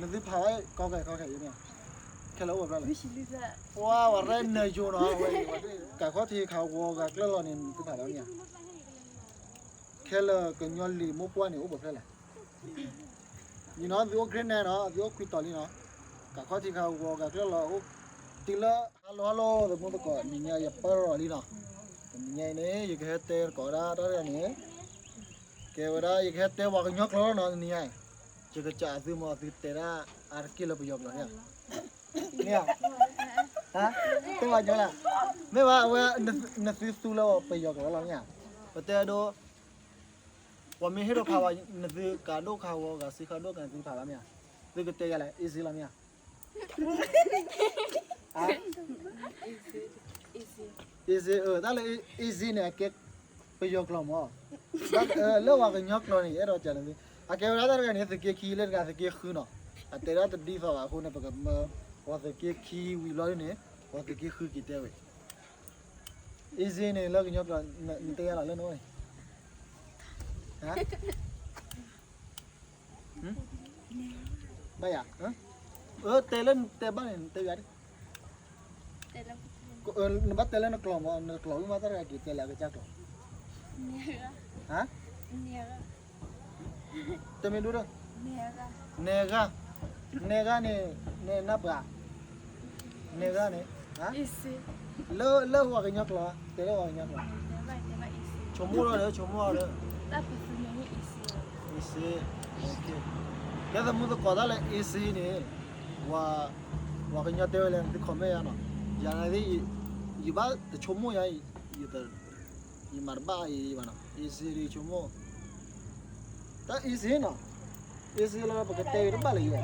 နသုဖးဝဲကီခဲကီခဲအံၤန့ၣ်, ခဲလၢာ်အိၣ်ဖျါလဲၣ်, ပှၤဝဲနၢယိၤနီၤ, ကးခီထံခးဝီဂၤကျၢၢ်လီၤန့ၣ် နသုဖးဝဲမ့ၢ်ဧါ, ခဲလၢာ်ကညီလံာ်မိၢ်ပှၢ်န့ၣ် အိၣ်ပှဲၤဖျါလဲၣ်, ယနီၤ သုအိၣ် grade nine နီၤ, သုအိၣ်ခွံတီၤလံနီၤ, ကးခီထံခးဝီဂၤကျၢၢ်လီၤအိၣ်, တုၤလၢ hello hello သမူသကိး နံၤညါယပၢၢ်လီၤလံနီၤ, တနံၤညါအံၤန့ၣ် ယကဟဲတဲသကိးဒၣ်တၢ်တဂၤန့ၣ် ကဲဝဲဒၣ် ယကဟဲတဲပှၤကညီကျိာ်နီၤ တနံၤညါအံၤ, ယကစးအသုမီၤ သုတဲဒၣ်အါတက့ၢ်လၢပယီၤကျိာ်န့ၣ်, မ့ၢ်ဧါ, တဲပှၤကညီလၢ, မ့ၢ်ဘၣ် အဝဲ နသုသူလၢပယီၤကျိာ်လီၤမ့ၢ်ဧါ, ပတဲဒိ, ပှၤမ့ၢ်ဟ့ၣ်ဒိၣ်ခးဝဲ နသုကးဒိၣ်ခးဝီ ဂၤစ့ခးဒိၣ်ကး နသုဖးဘၣ်မ့ၢ်ဧါ, သုကတဲယၤလဲၣ် easy လီၤမ့ၢ်ဧါ easy တၢ်လၢ easy န့ၣ် အကဲပယီၤကျိာ်မး, လၢပှၤကညီကျိာ်န့ၣ် ယအဲၣ်ဒိးစံးန့ၣ်, အကဲဝဲဒၣ်တၢ်တဂၤန့ၣ် သုးက့ခံလၢတဂၤသုးက့ဃုနီၤ, အတဲဒၣ်တဒ်သိးဘၣ်အဃိန့ၣ် ပကမၢ ပှၤသုးက့ခံဝံၤဘျီဒ်န့ၣ် ပှၤသုးက့ဃုက့ၤတဲဝဲ, easy န့ၣ် လၢကညီကျိာ် နတဲယၤလီၤလၢနအိၣ်န့ၣ် ဘၣ်ယၤ, တဲလၢနတဲဘၣ်န့ၣ် နတဲယၤဒ်, နဘၣ်တဲလၢနကျိာ်မး နကျိာ်ဝံၤမး တၢ်တဂၤက့ၤတဲလၢအကစၢ်ကျိာ်, တမ့ၢ်ဒိၣ်ဒီး, နဲဂၤ, နဲဂၤန့ၣ် နဲနၢ်ပှၤ, နဲဂၤန့ၣ်, လၢ လၢပှၤကညီကျိာ်, တဲလၢပှၤကညီကျိာ်, ဆိကမိၣ်လီၤဒီး ဆိကမိၣ်လီၤဒီး, easy, ကဲသမူသကိးတၢ်လၢ easy န့ၣ်, ပှၤကညီတဲဝဲလဲၣ် သု comment ယၤနီၤ, ယၤန့ၣ် ယဘၣ်တဆိကမိၣ်ယၤ, ယမၤတဘၣ်အံၤဘၣ်နီၤ, easy ဒီးဆိကမိၣ်, တၢ် easy နီၤ, easy လၢပကတဲဂ့ၤတဘၣ်လၢၤ,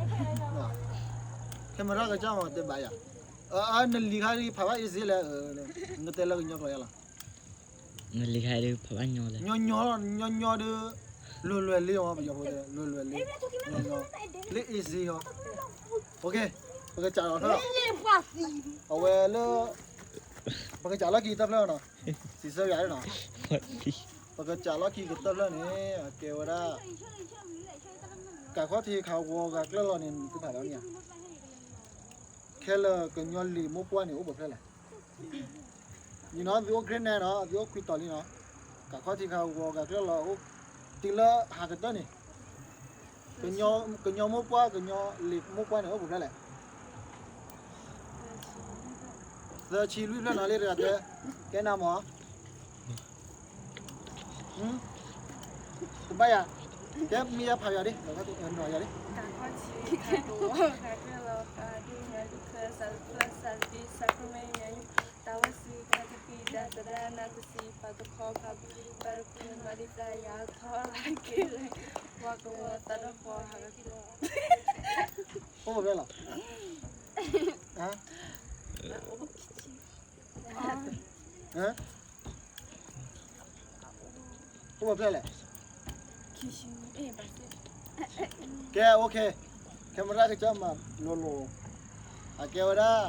ခဲမရၣ်ကစၢ်မၤတဲဘၣ်ယၤ, နလံၤခါဒ်ဖးဘၣ် easy လဲၣ်, နတဲလၢကညီကျိာ်ယၤလီၤ, နလံၤခါဒ်ဖးဘၣ်ညီလဲၣ်, ညီညီ, ညီညီဒီး, လွယ်လွယ်လေးအီၤ ပယီၤဖိတဲ လွယ်လွယ်လေး, ညီညီ, လၢ easy အီၤ, ပကစးလီၤထီၣ်, အဝဲလၢ ပကစးလီၢ်ခံကတၢၢ်ဖျၢၣ်နီၤ, စံးဆၢယၤနီၤ, ပကစးလီၢ်ခံကတၢၢ်ဖျၢၣ်န့ၣ် အကဲဝဲဒၣ်, ကးခီထံခးဝီဂၤကျၢၢ်လီၤန့ၣ် နသုဖးဘၣ်မ့ၢ်ဧါ, ခဲလၢာ်ကညီလံာ်မိၢ်ပှၢ်န့ၣ် အိၣ်ပှဲၤဖျါလဲၣ် ယနီၤ သုအိၣ် grade nine နီၤ, သုအိၣ်ခွံတီၤလံနီၤ, ကးခီထံခးဝီဂၤကျၢၢ်လီၤအိၣ်, တုၤလၢဟးကတၢၢ်န့ၣ်, ကညီမိၢ်ပှၢ် ကညီလံာ်မိၢ်ပှၢ်န့ၣ် အိၣ်ပှဲၤဖျါလဲၣ်, သၢဆံလွံၢ်ဖျၢၣ်နီၤ လၢတဂၤတဲ, ကဲနၤမး တဘၣ်ယၤ, ကဲမ့ၢ်ယၤဖးယၤဒ်, နီၤယၤဒ်, တၢ်ဝဲစံး တၢ်သဒါ နၢ်တစံး ပှၤတခီ ပှၤတခီ ပှၤတခီ ပှၤကဝီၤသးဒီဖီ ဟးဂီၤ အိၣ်ပှဲၤဖျါလဲၣ်, အိၣ်ပှဲၤဖျါလဲၣ်, ကဲ okay, ခဲမရၣ်ကစၢ်မၤလိၤလိၤ, အကဲဝဲဒၣ်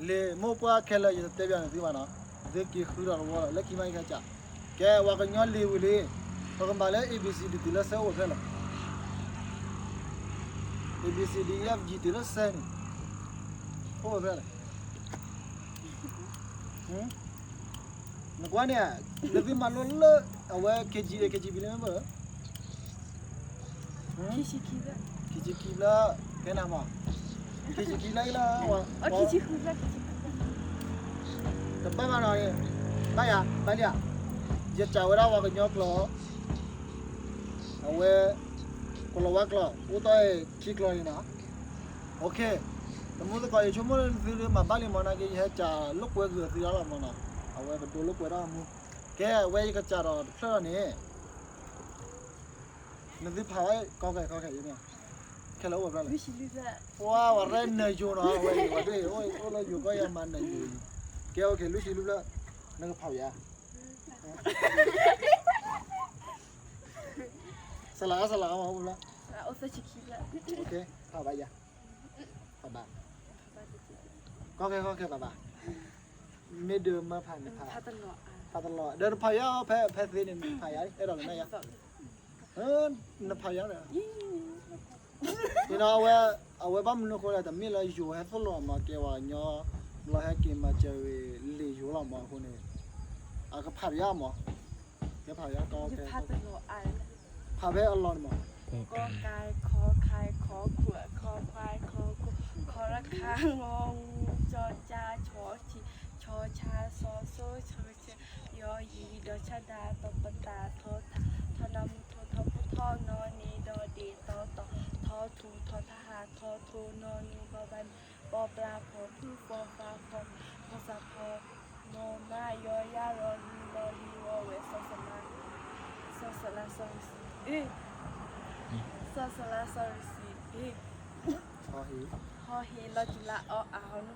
လံာ်မိၢ်ပှၢ်ခဲလၢာ် ယတတဲပၠးန့ၣ်သုဘၣ်နီၤ, သုက့ၤဃုဒီးတဝီလီၤ လၢခံမးယကစး, ကဲပှၤကညီလံာ်ဝံၤလံ, ပကမၤလၢ A B C D တုၤလၢစဲအိၣ်ပှဲၤဖျါလဲၣ်, A B C D E F G တုၤလၢစဲန့ၣ်, အိၣ်ပှဲၤဖျါလဲၣ်, နကွၢ်န့ၣ်, နသုမၤလိလၢ အဝဲ K G A K G B လၢမ့ၢ်ဘၣ် ခံဆံခံဖျၢၣ်, ကဲနၤမး, ခံဆံခံဖျၢၣ်လၢ, တဘၣ်ဘၣ်နီၤ, ဘၣ်ယၤ ဘၣ်လံဧါ, ယစံးဝဲဒၣ်ပှၤကညီကျိာ်, အဝဲ, ကလီၤဝါကျိာ် အိၣ်တ့ၢ်ခံကျိာ်န့ၣ်နီၤ, okay, သမူသကိး ယဆိကမိၣ်လၢနသုမၤဘၣ်လံမး နာ်က့ ယဟဲစံးလိာ်ကွဲဂုာ်သုဒၣ်လီၤမးနီၤ, အဝဲပဒိလိာ်ကွဲဒၣ်မူ, ကဲအဝဲယကစးဒီးတဖျၢၣ်လီၤန့ၣ် နသုဖးဝဲကီခဲကီခဲအံၤန့ၣ်, ခဲလၢာ်အိၣ်ပှဲၤဖျါလဲၣ်, ပှၤဝဲနၢယိၤနီၤ, ဝဲဒၣ်အိၣ်လၢယိၤကီၢ်ယၤမၤနၢယိၤ, ကဲ okay လွံၢ်ဆံလွံၢ်ဖျၢၣ်, နကဖးယၤ, စလၤအါစလၤအါမးအိၣ်ဖျါ, okay ဖးဘၣ်ယၤ, ဖးဘၣ်, ကီခဲကီခဲဖးဘၣ်, မ့ၢ်ဒုးမၤဖးန့ၣ်ဖး, ဖးတလီၤ, ဒီးနဖးယၤဖဲသ့န့ၣ် နဖးယၤ အဲၣ်ဒိးကနၣ်ယၤ, နဖးယၤဒီး ယ ဒီး အဝဲ အဝဲဘၣ်မနုၤအဃိလဲၣ် တမ့ၢ်လၢယိၤဟဲသိၣ်လိမး ကဲဝဲညီ ဘျီဟဲက့ၤမၤစၢၤဝံၤလံာ်ယိၤလီၤမးအဃိန့ၣ် အကဖးပယါမး ကဖးပယါကီ ဖးဖဲအလီၢ်န့ၣ်မး ကီကၤ ခီခါ ခီခိၣ် ခီခွါ ခီခိၣ် ခီရခါ ငီငူ ကၠီကၠါ ခီဆံး ခီဆါ စီၤစိ ခီဆၢ ယီယံၤ ဒီးဆၣ်ဒါ တီၤပတၢ် ထီထါ ထီနါမူ ထီထီဖိ ထီနီၢ်နံၤ ဒီးဒ့ၣ်တီတီ ထီထူ ထီထါဟါ ထီထိ နီၢ်နူ ဘီဘါနံ ဘီပျၢ် ဖီဖု ဖီဖါ ဖီဖီစၢ် ဖီနီၢ်မါ ယီယါ ရီရံ ရီလံ ရီဝဲ စီၤစလါ စီၤစလါ စီၤရံစံ စီၤစလါ စီၤရံစံ ဟီဟ့ လီၤကံၤလါ အီအါ ဟီနူ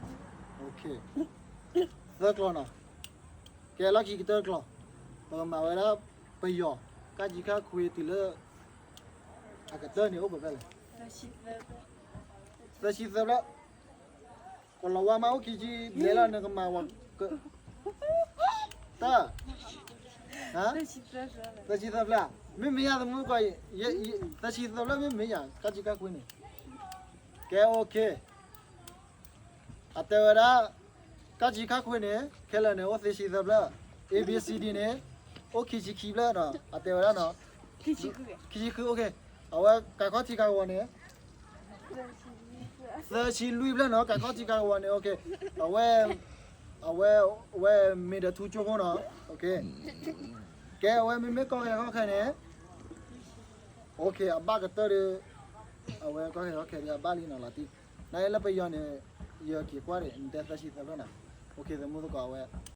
သၢကျီနီၤ ကဲလီၢ်ခံကတၢၢ်တကျီ ပကမၤဝဲဒၣ် ပယီၤ ကၣ်ကံခါခွ့တုၤလၢ အကတၢၢ်န့ၣ် အိၣ်ပှဲၤဖျၢၣ်လဲၣ် သၢဆံသၢဖျၢၣ် ကလီၤဝါမးအိၣ်ခံဆံဘျဲၣ်လီၤ နကမၤဝဲ တၢ် သၢဆံသၢဖျၢၣ် မ့မ့ၢ်ယါသမူကီး သၢဆံသၢဖျၢၣ်မ့မ့ၢ်ယါ ကၣ်ကံခါခွ့န့ၣ် ကဲ OK အတဲဝဲဒၣ် ကၣ်ကံခါခွ့န့ၣ် ခဲလၢာ်န့ၣ် အိၣ်သၢဆံသၢဖျၢၣ် A B C D န့ၣ် အိၣ်ခံဆံခံဖျၢၣ်နီၤ အတဲဝဲဒၣ်နီၤ ခံဆံဃု OK အဝဲကးခီထံကးကဝီၤန့ၣ် သၢဆံလွံၢ်ဖျၢၣ်နီၤ ကးခီထံကးကဝီၤန့ၣ် OK အဝဲ အဝဲ အဝဲမ့ၢ်ဒီးထူကၠိဖိနီၤ OK ကဲ အဝဲမ့မ့ၢ်ကီၢ်ခဲခီၣ်ခဲန့ၣ် OK အဘၣ်ကတၢၢ်ဒီး အဝဲကီၢ်ခဲခီၣ်ခဲဒီးအဘၣ်လံနီၤလီၤတံၢ် နလၢပယီၤန့ၣ် ယက့ၤကွၢ်ဒံး နတဲသၢဆံသၢဖျၢၣ်နီၤ OK သမူသကိးအဝဲ